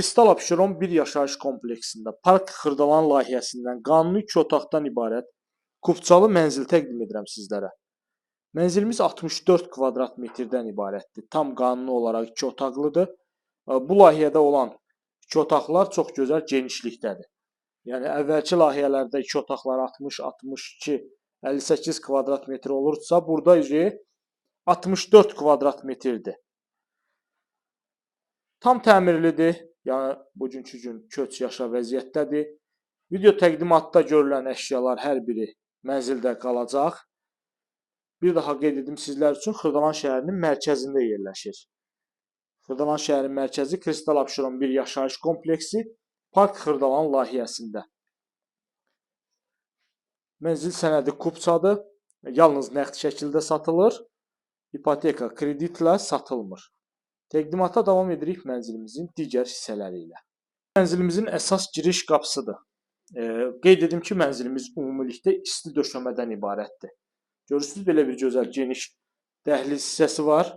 Kristal Abşeron bir yaşayış kompleksində Park Xırdalan layihəsindən qanuni 2 otaqdan ibarət kupçalı mənzil təqdim edirəm sizlərə. Mənzilimiz 64 kvadrat metrdən ibarətdir. Tam qanuni olaraq 2 otaqlıdır. Bu layihədə olan 2 otaqlar çox gözəl genişlikdədir. Yəni əvvəlki layihələrdə 2 otaqlar 60, 62, 58 kvadrat metr olursa, burada 64 kvadrat metrdir. Tam təmirlidir. Yəni bugünkü gün köç yaşa vəziyyətdədir. Video təqdimatda görülən əşyalar hər biri mənzildə qalacaq. Bir daha qeyd edim sizlər üçün, Xırdalan şəhərinin mərkəzində yerləşir. Xırdalan şəhərinin mərkəzi Kristal Abşeron bir yaşayış kompleksi Park Xırdalan layihəsində. Mənzil sənədi kupçadır. Yalnız nəqd şəkildə satılır. İpoteka, kreditlə satılmır. Təqdimata davam edirik mənzilimizin digər hissələri ilə. Mənzilimizin əsas giriş qapısıdır. Qeyd edim ki, mənzilimiz ümumilikdə isti döşəmədən ibarətdir. Görürsünüz, belə bir gözəl geniş dəhliz hissəsi var.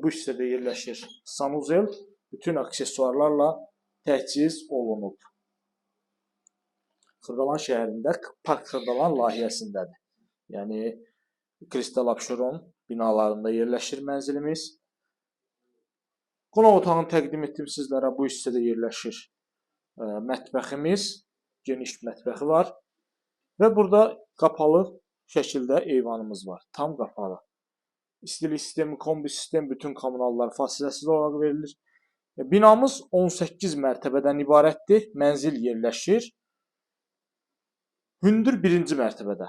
Bu hissədə yerləşir sanuzel, bütün aksesuarlarla təchiz olunub. Xırdalan şəhərində Park Xırdalan layihəsindədir. Yəni Kristal Abşeron binalarında yerləşir mənzilimiz. Qonaq otağını təqdim etdim sizlərə. Bu hissədə yerləşir mətbəximiz, geniş mətbəxi var və burada qapalı şəkildə eyvanımız var, tam qapalı. İstilik sistemi, kombi sistem, bütün kommunallar fasiləsiz olaraq verilir. Binamız 18 mərtəbədən ibarətdir. Mənzil yerləşir hündür birinci mərtəbədə.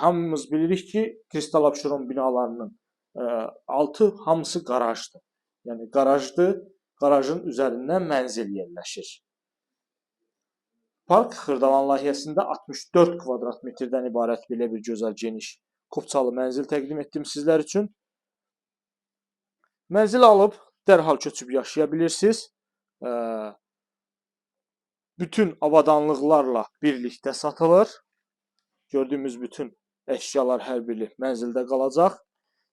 Hamımız bilirik ki, Kristal Abşeron binalarının altı hamısı qarajdır. Yəni qarajdır, qarajın üzərindən mənzil yerləşir. Park Xırdalan layihəsində 64 kvadrat metrdən ibarət belə bir gözəl geniş kupçalı mənzil təqdim etdim sizlər üçün. Mənzil alıb dərhal köçüb yaşaya bilirsiniz. Bütün avadanlıqlarla birlikdə satılır. Gördüyümüz bütün əşyalar hər biri mənzildə qalacaq.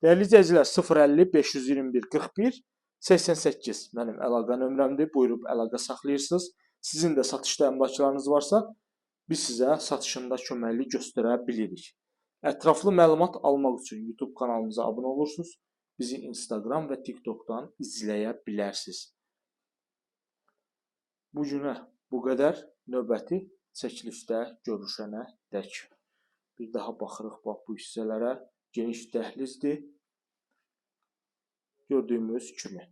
Dəyərli izləyicilər, 050 521 41 88 mənim əlaqə nömrəmdir. Buyurub əlaqə saxlayırsınız. Sizin də satışda əmlaklarınız varsa, biz sizə satışında köməklik göstərə bilirik. Ətraflı məlumat almaq üçün YouTube kanalımıza abunə olursunuz. Bizi Instagram və TikTok'dan izləyə bilərsiniz. Bu günə bu qədər. Növbəti çəkilişdə görüşənə dək. Bir daha baxırıq bax bu hissələrə. Geniş dəhlizdir. Gördüyümüz kimi.